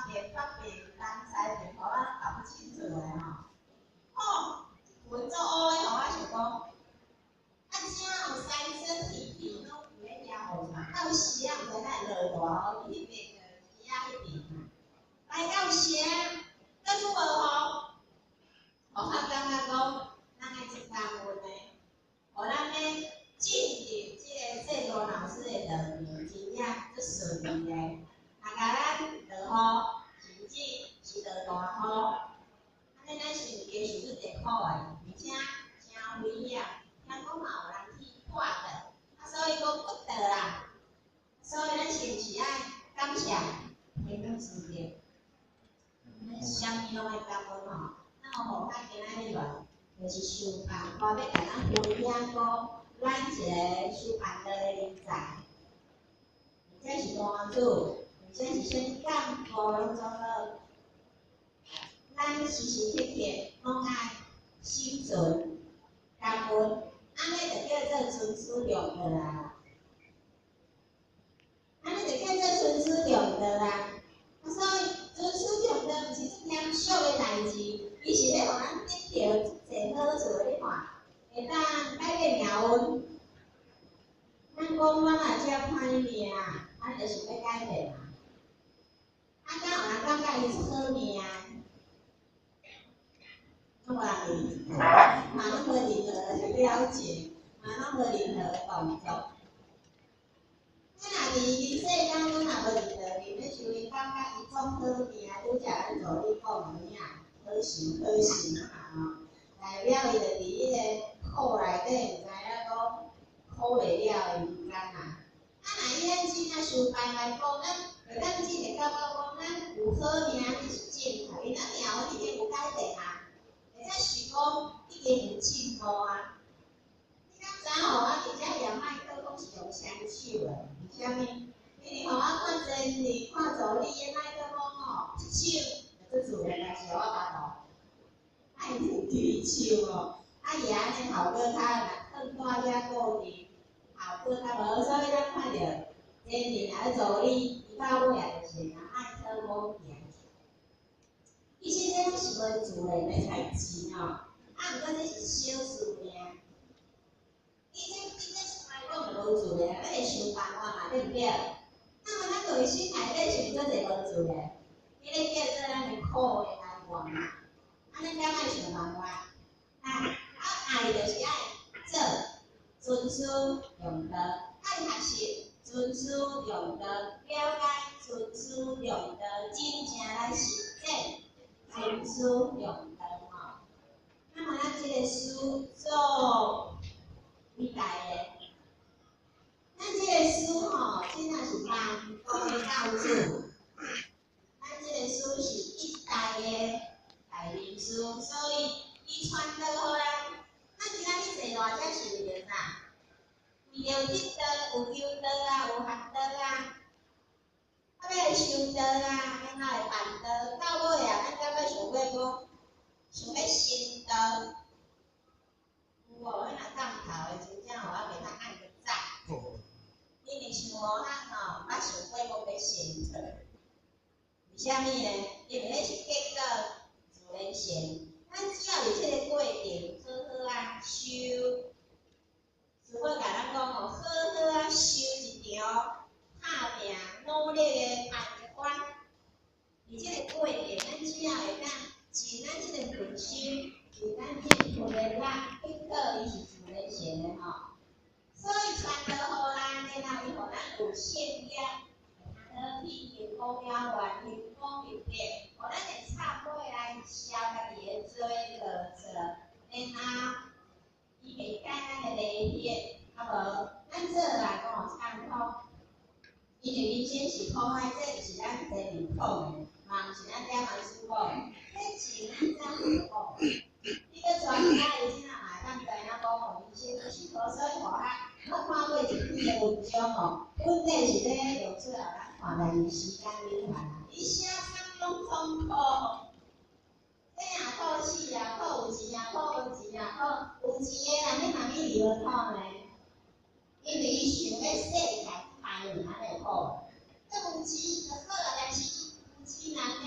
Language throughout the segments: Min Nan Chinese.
邊、北邊、東西邊，予我搞不清楚的吼。吼，雲做烏的，予我想講，啊，遮有三牲鐵皮攏佇咧遐予嘛，到時啊，毋知哪會落大雨，彼邊就墘仔彼邊嘛，來到時啊，閣閣無雨，予我感覺講，咱愛真感恩的，予咱欲進入這个正羅老師的道場，真正足順利的。若共咱落雨，甚至是落大雨，按呢咱是毋是加受足濟苦的，而且誠危險，聽講嘛有人去跌倒，啊，所以講骨倒啦。所以咱是毋是愛感謝天主賜的？咱啥物攏愛感恩吼。那予咱今仔日來，就是想辦法欲共咱分享講，咱一个修辦道的人才，而且是大主，而且是啥物幹部攏總好。咱時時刻刻攏愛心存感恩，按呢就叫做尊師重道啊。按呢就叫做尊師重道啊。啊，所以尊師重道毋是足嚴肅的代誌，伊是咧予咱得著足濟好處的。你看，會當改變命運。咱講咱若遮歹命，咱就想欲改變啊。啊，敢有人感覺伊是好命？攏無人理，嘛攏無任何了解，嘛攏無任何動作。咱若佇人世間，阮若無任何伫咧想伊感覺伊總好命，拄才咱助理講的有影，好想好想啊吼，代表伊就佇彼个苦內底，毋知影講苦袂了的民間啊。啊，若以咱真正修辦來講，咱會當真會感覺講，咱有好命，這是正確，因為咱命運已經有改變啊，或者是講已經有進步啊。你敢知影吼？我佇遮舉麥克風是用雙手的，為啥物？因為吼，我看真理、看助理的麥克風吼，一手就足自然，但是我巴肚，愛兩支手吼，啊伊按呢效果較，若囥佇遐固定，效果較無好，所以咱看著真理抑助理，伊到尾啊就是拿麥克風行去。其實這攏是無自然的代誌吼，啊，毋過這是小事爾。你這出來講就無自然，咱會想辦法嘛，對毋對？那麼咱內心內底是毋是足濟無自然？彼个叫做咱的苦的來源嘛。啊，咱敢愛想辦法？啊，啊愛就是愛做尊師重道，愛學習尊師重道，了解尊師重道，真正來實踐尊師重道吼。那麼咱這个師做偉大的，咱這个師吼，真正是萬國的教主。咱這个師是一代的大靈師，所以伊傳導予咱。咱今仔日坐佇遮是為著啥？為著得道，有求道啊，有學道啊，啊，欲來修道啊，然後會辦道。到尾啊，咱敢欲想過講，想欲成道？有無？彼若降頭的，真正予我共他按個讚。因為像我咱吼，捌想過講欲成道。為啥物呢？因為彼是結果自然成。咱只要佇這个過程好好啊修，師父共咱講吼，好好啊修一場拍拚努力的辦法。佇這个過程，咱只要會當盡咱這个份心，盡咱這份的力，結果伊是自然成的吼。所以傳導予咱，然後伊予咱有信念，會通去行功了願，行功立德，予咱會懺悔來消家己的罪過錯，然後伊會改咱的迷惑，啊無咱做人吼參苦，因為人生是苦海，這毋是咱前面講的，嘛毋是咱點老師講的，這前咱早就講。你閣專家伊這嘛會當知影講吼，人生就是苦，所以吼啊，我看過一篇的文章吼，本底是咧用出來咱看，但是時間有限啊，伊寫啥攏總苦，這也苦死啊，苦有錢也苦無錢也苦，有錢的人你嘛去離無苦呢？因為伊想欲世界歹，安呢會苦。這有錢就好啊，但是有錢人了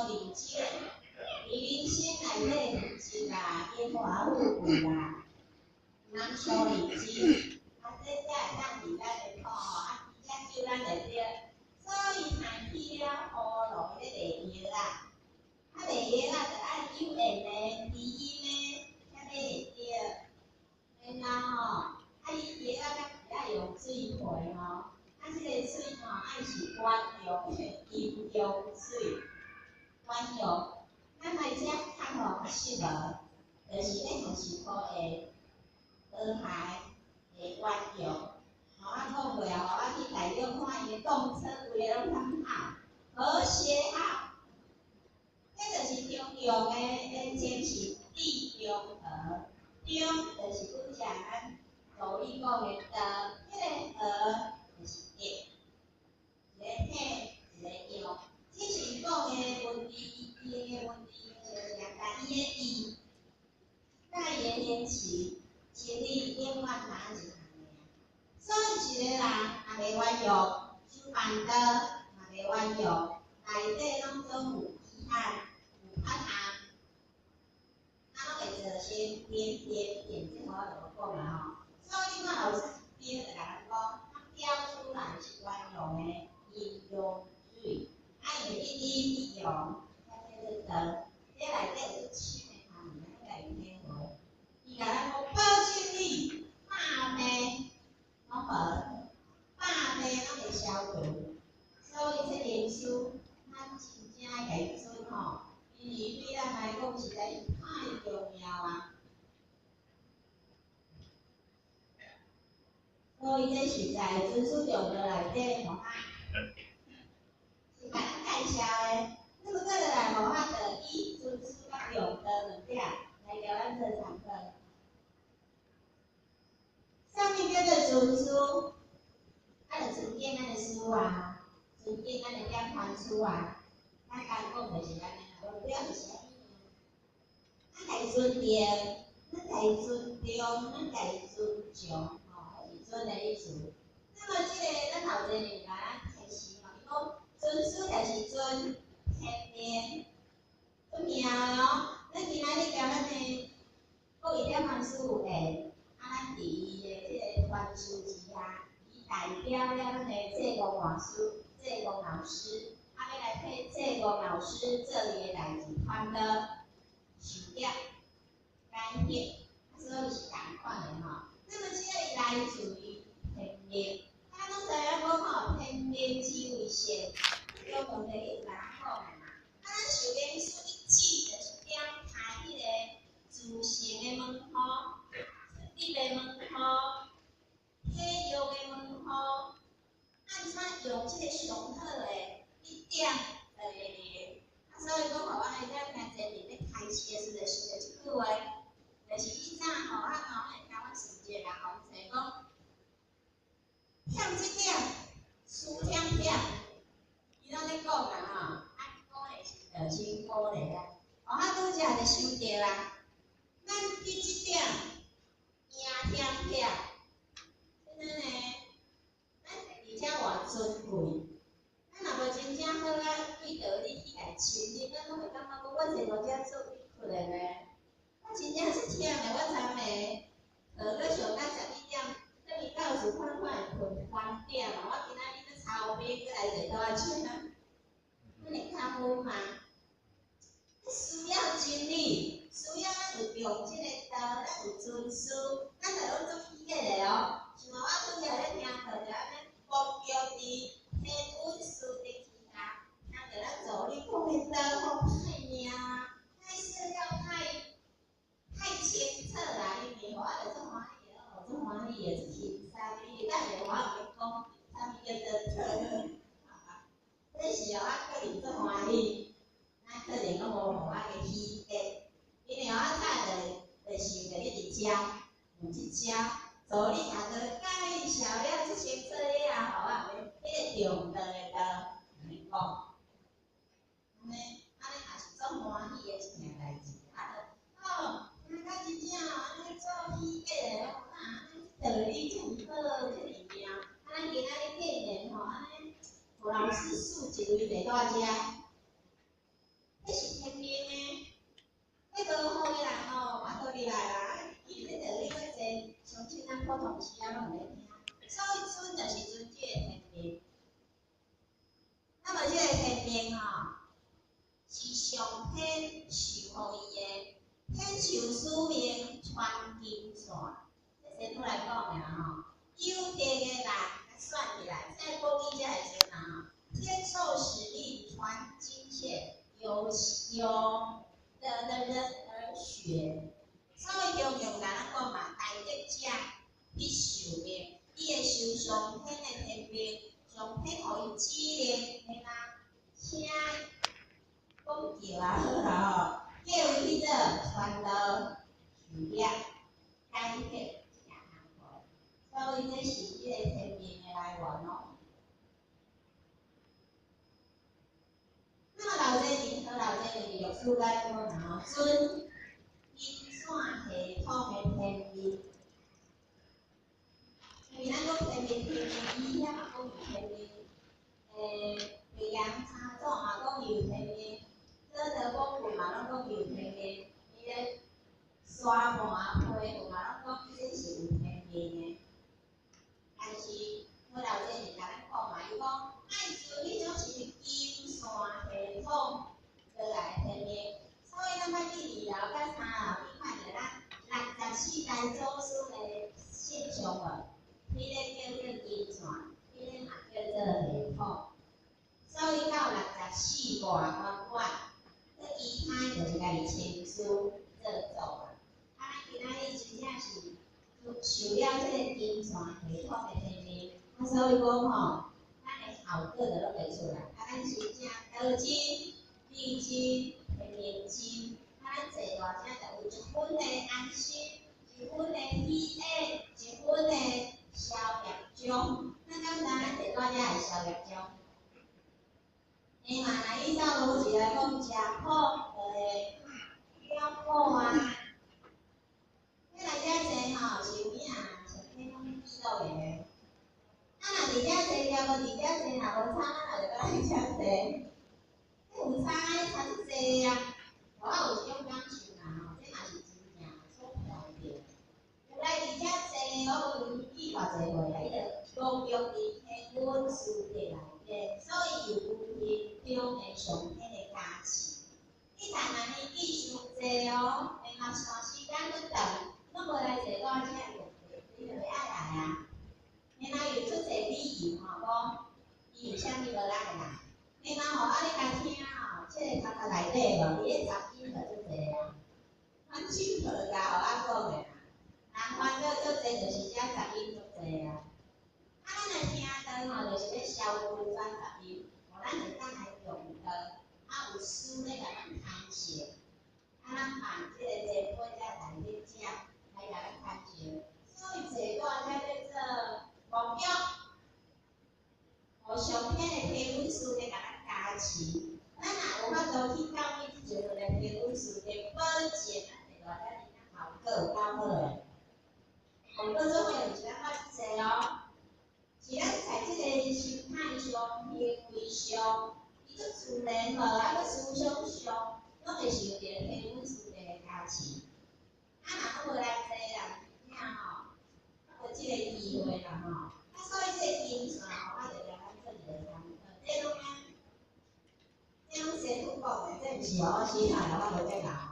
認知，佇人生內底物質啦，榮華富貴啦，毋通傷認真，啊，這才會當佇咱的苦吼，啊，而且救咱會著。所以刣起了葫蘆咧賣藥仔，啊賣藥仔就愛有緣的知音的，才買會著。然後吼，啊伊藥仔敢是愛用水皮吼，啊這個水吼愛是原用的飲用水，原用。咱來遮較吼較適合，就是咧學習科的和諧的原用。吼，我講過啊，吼，我去台中看伊的動車，規个攏通好，和諧號。這就是中共的精神，致中和。中就是拄才咱助理講的道，彼個和就是德，一個體，一個用。只是講的文字，伊的文字就是但伊的意，佮伊的言辭，真理永遠若一項爾。所以一個人若袂圓融，修辦道嘛袂圓融，內底攏總有遺憾，有缺陷，啊，攏會造成點點點，這我就無講啊吼。所以你看老師這邊就共咱講，它標出來是圓融的飲用水，啊，因為一陰一陽，才叫做道。這內底有足深的含義，咱家己體會。伊共咱講保證你百病攏無，百病攏會消除。所以這靈師，咱真正愛共伊尊吼，因為對咱來講實在是太重要啊。所以這實在尊師重道內底吼，是共咱介紹的。那麼過來無法度以尊師佮重道兩點來共咱做參考。啥物叫做尊師？啊，就尊敬咱的師啊，尊敬咱的點傳師啊。簡單講就是按呢啦，無了是啥物？咱共伊尊敬，咱共伊尊重，咱共伊尊重，吼，是尊的意思。那麼這個咱頭前就共咱提示吼，伊講尊師就是尊天命，足命的哦。咱今仔日共咱的國語點傳師有緣，啊，咱佇伊的這個傳授之下，伊代表了咱的濟公老師、濟公老師，啊，欲來替濟公老師做伊的代誌，傳道授業解惑，啊，所以是仝款的吼。那麼這個來自於天命，咱攏知影講吼，天命之為性，這個問題伊有共咱講的嘛。啊，咱受靈師一指，就是點開彼個自性的門戶、出入的門戶、體用的門戶，按怎用這個上好的一點就會靈。啊，所以講吼，我來遮聽前面咧開始的時陣，想著一句話，就是以早吼，我吼會聽阮孫一個人講說講，欠這點，輸忝忝，伊攏咧講啦吼，啊，講的是就真鼓勵啊。哦，啊，拄才就想著啊，咱對這點贏忝忝，啥物呢？咱而且偌尊貴，咱若無真正好啊，對道理去共深入，咱攏會感覺講，我坐到遮做委屈的呢。我真正是忝的，我昨暝學閣上到12點，轉去教室看看會睏翻點啊！我今仔日閣操兵閣來坐倒仔車，咱會較好嗎？需要真理，需要咱有用這個道，咱有尊師，咱就攏足起個的哦。像我拄才咧聽課，就按呢，目標佇天文師的之下，聽著咱助理講的道，吼歹命，太色了，太清楚啦，因為吼，我就足歡喜的，哦，足歡喜的，足輕鬆。因為等下我有講啥物叫做特，這是哦，我個人足歡喜。咱可能攏無予我個喜悅，因為我早就想著你佇遮，有這遮，助理讀著介紹了足清楚了後，我免彼個重道的道來講，按呢，按呢也是足歡喜的一件代誌。啊，就哦，聽甲真正哦，按呢做喜悅的哦，啊，道理遮爾好，遮爾妙。啊，咱今仔日見面吼，按呢，予老師數一位坐倒遮。天命吼，是上天授予伊的，天授使命传金线，这师父来讲的吼，有德的人算起來，在講伊遮的時陣吼，天授使命傳金線，有德的人而學。所以中庸甲咱講嘛，大德者必受命，伊會受上天的天命，上天予伊指令，嘿啦，請講叫啊好啦吼，叫伊去做傳道授業解惑正工課，所以這是這個天命的來源哦。那麼老濟人和老濟人歷史來講嘛吼，尊金線系統的天命，因為咱講天命天命，伊遐嘛講有天命，白楊三祖嘛講有天命，祖德公君嘛攏講有天命，伊個沙盤批嘛攏講這是有天命的。但是我老濟人共咱講嘛，伊講愛尊彼種是金線系統落來的天命，所以咱愛去二樓佮三樓去看著咱64代祖師的聖像無？彼個叫做金線，彼個嘛叫做系統。所以到64外圓滿，閣其他就是家己親師做主啊。啊，咱今仔日真正是受了這個金線系統的天命，啊，所以講吼，咱的效果就攏會出來。啊，咱真正道真、理真、天命真，啊，咱坐大遮就有一分的安心，一分的喜悅，一分的消業障。咱敢知咱坐大遮會消業障？欸嘛，若依照邏輯來講，食苦就會了苦啊。你來遮坐吼，是有影，上天攏記錄的。啊，若佇遮坐，交無佇遮坐，若無差，咱就閣來遮坐。這有差，差足濟啊！我有這種感受啦吼，這嘛是真正所看著。有來佇遮坐，我有記偌濟歲啊，伊就無用佇天文書籍內底，所以有無形中的上天的加持。一旦若年紀傷濟哦，會嘛長時間閣長，攏無來坐我遮，伊就袂愛來啊。然後有足濟理由吼，講伊為啥物無來來？然後吼，啊你共聽吼，這個頭殼內底無，伊咧雜音就足濟啊。反正無教予我講的啦，人煩惱足濟，就是遮雜音足濟啊。啊，咱若聽道吼，就是咧消除轉雜音，予咱會當來用道，啊有師咧共咱牽線，啊咱辦這個前輩才來咧遮來共咱牽線，所以坐大遮咧做目標，予上天的天文師咧共咱加持。咱若有法度去到彼這一個天文師咧保證，咱坐大遮真正效果有夠好的。效果總會毋是咱發這濟哦，是咱在這個心態上、行為上，伊足自然無，啊閣思想上，攏會受著天文師的加持。啊，若攏無來坐人，真正吼，無這個機會啦吼。啊，所以這個金線吼，我就共咱做一個參考。這攏啊，這攏師父講的，這毋是我寫出來，我無這人吼。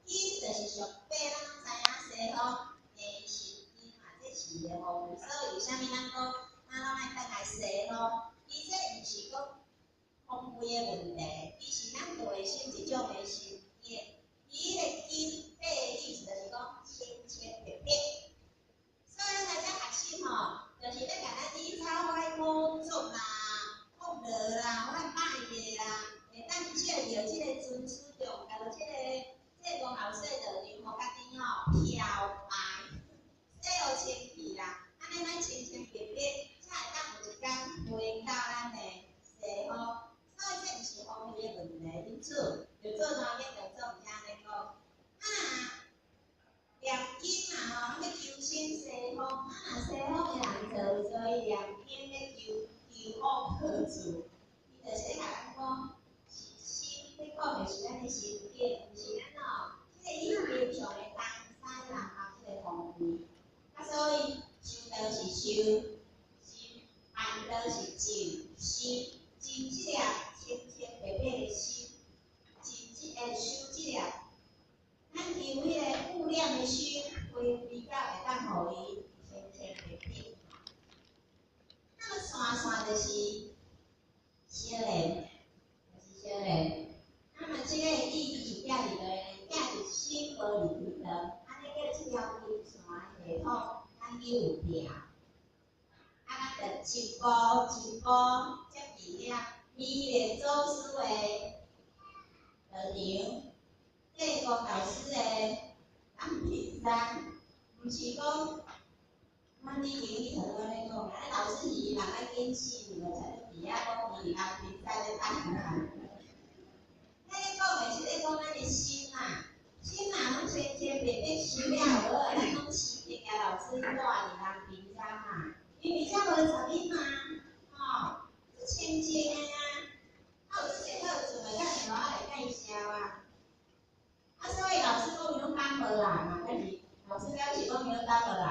金就是上白，咱攏知影西方的神經嘛，這是伊的方位。所以為啥物咱講，咱攏愛轉來西方？伊這毋是講方位的問題，伊是咱內心一種的心境。伊彼個金白的意思就是講清清白白。所以咱來遮學習吼，就是欲共咱理草歹五濁啦、福樂啦、歹歹的啦，會當照著這個尊師重道，這個王后說道場，予家己吼漂白，洗予清氣啦，按呢咱清清白白，才會當有一工回到咱的西方。所以這毋是方位的問題，因此就做大家。一步一步接近了彌勒祖師的道場，這個導師的南屏山，毋是講，阮以前去頭拄按呢講啊，老師是人愛緊死，無才佇遐講伊南屏山咧等人。咱咧講的是咧講咱的心啊，心若攏清清白白修了好啊，咱攏時刻共老師蹛佇南屏山嘛，因為遮無雜音嘛，吼，足清淨的啊。啊有這濟好處的，咱會偌來介紹啊。啊，所以老師講伊攏等無人嘛，但是老師表示講伊攏等無人。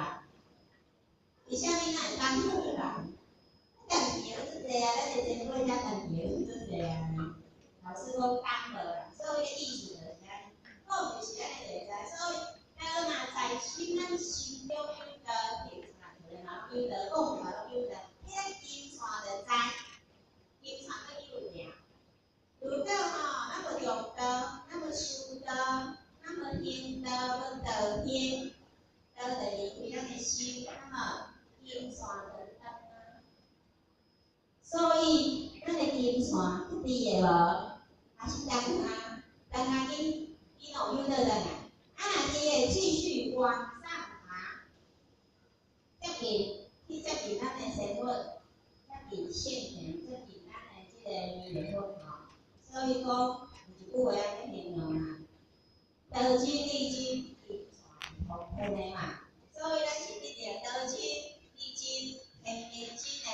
為啥物咱會等無人？問題有足濟啊，咱的前輩遮問題有足濟啊。老師講等無人，所以意思就是按呢，講就是按呢就會知。所以咱若在心，咱心中有道，提出來嘛有道，講出來攏有道，彼個金線就知，金線閣有定。如果吼，咱無用道，咱無修道，咱無行道，無道行，道就離開咱的心，那麼金線就斷啊。所以，咱的金線佇會無？還是等啊？等啊，緊緊哦，有倒轉來。啊，若伊會繼續往上爬，接近去接近咱的仙佛，接近聖賢，接近咱的這個彌勒佛吼。所以講，有一句話按呢形容啊：道真理真，